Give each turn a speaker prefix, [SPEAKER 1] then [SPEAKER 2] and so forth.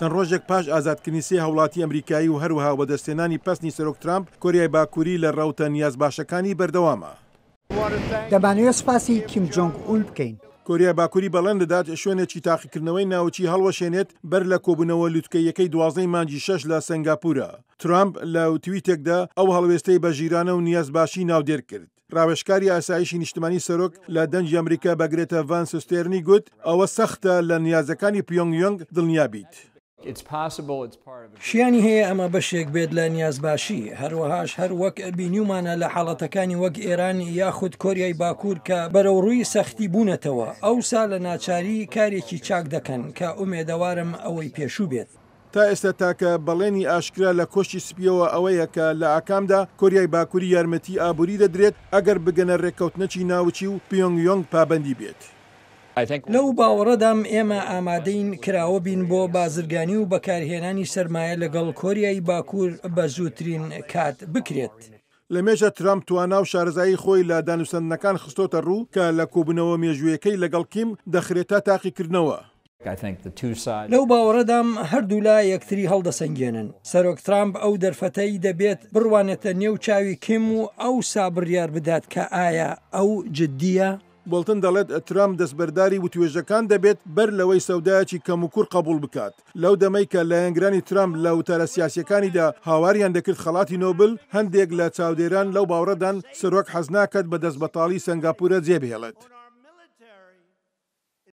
[SPEAKER 1] چەند ڕۆژێک پاش ئازادکردنی سێ هاوڵاتی ئەمریکایی و هەروەها وەدەستهێنانی پەسنی سەرۆک ترامپ، کۆریای باکووری لە ڕەوتە نیازباشەکانی بەردەوامە.
[SPEAKER 2] دەمانەوێت سوپاسی کیم جۆنگ ئون بکەین.
[SPEAKER 1] کۆریای باکووری بەڵێن دەدات شوێنێکی تاقیکردنەوەی ناوکی هەڵوەشێنێت بەر لە کۆبوونەوە لوتکەییەکەی 12 ی مانگی شەش لە سەنگاپورە. ترامپ لە تویتێکدا ئەو هەڵوێستەی بە ژیرانە و نیازباشی ناودێر کرد. ڕاوێژکاری ئاسایشی نیشتمانی سەرۆک لە دەنگی ئەمریکا بە گرێتا ڤان سوستێرنی گوت، ئەوە سەختە لە نیازەکانی پیۆنگ یۆنگ دڵنیا بیت.
[SPEAKER 3] شیانی هەیە ئەمە بەشێک بێت لە نیازباشی، هەروەهاش هەر وەک بینیومانە لە حاڵەتەکانی وەک ئێران یاخود کۆریای باکوور کە بەرەوڕووی سەختی بوونەتەوە، ئەوسا لە ناچاری کارێکی چاک دەکەن کە ئومێدەوارم ئەوەی پێشوو بێت.
[SPEAKER 1] تا ئێستا تاکە بەڵێنی ئاشکرا لە کۆشکی سپییەوە ئەوەیە کە لە ئاکامدا کۆریای باکووری یارمەتی ئابووری دەدرێت ئەگەر بگەنە رێککەوتنەکی ناوکی و پیۆنگ یۆنگ پابەندی بێت.
[SPEAKER 3] لەو باوەڕەدام ئێمە ئامادەین کراوە بین بۆ بازرگانی و بەکارهێنانی سەرمایە لەگەڵ کۆریای باکوور بە زووترین کات بکرێت.
[SPEAKER 1] لە مێژە ترامپ توانا و شارەزایی خۆی لە دانوسەندنەکان خستۆتە ڕوو کە لە کۆبوونەوە مێژوویەکەی لەگەڵ کیم دەخرێتە تاقیکردنەوە.
[SPEAKER 3] لەو باوەڕەدام هەردوولا یەکتری هەڵدەسەنگێنن. سەرۆک ترامپ ئەو دەرفەتەی دەبێت بڕوانێتە نێو چاوی کیم و ئەوسا بڕیار بدات کە ئایا ئەو جددییە؟
[SPEAKER 1] بۆڵتن دەڵێت ترامپ دەستبەرداری وتوێژەکان دەبێت بەر لەوەی سەودایەکی کەموکوڕ قەبوڵ بکات. لەو دەمەی کە لایەنگرانی ترامپ لە وتارە سیاسییەکانیدا هاواریان دەکرد خەڵاتی نۆبل، هەندێک لە چاودێران لەو باوڕەدان سەرۆک حەزناکات بە دەستبەتاڵی سەنگاپورە جێبهێڵێت.